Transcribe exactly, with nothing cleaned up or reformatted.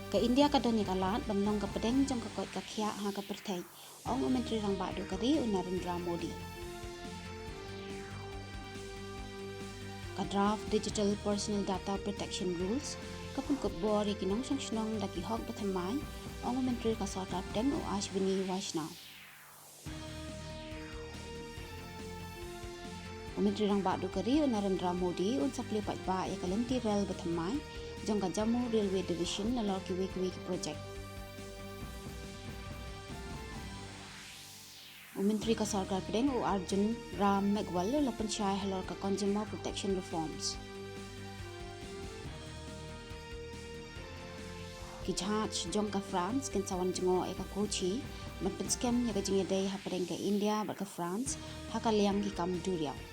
Ka India ka don ïa ka lad ban long ka pdeng jong ka koit ka khiah ha ka pyrthei, ong u Myntri Rangbah Duh ka ri u Narendra Modi. Ka draft Digital Personal Data Protection Rules ka pynkupbor ïa ki nongshong shnong da ki hok bathymmai, ong u Myntri ka Sorkar Pdeng u Ashwini Vaishnaw. U Myntri Rangbah Duh ka ri u Narendra Modi un sa plie paidbah ïa ka lynti rel bathymmai jong ka Jammu Railway Division nalor kiwei kiwei ki project. U Myntri ka Sorkar Pdeng u Arjun Ram Meghwal u la pynshai halor ka Consumer Protection Reforms. Ki jahaj jong ka France kin sa wan jngoh ïa ka Kochi ban pynskhem ïa ka jingïadei hapdeng ka India bad ka France ha ka liang ki kam duriaw.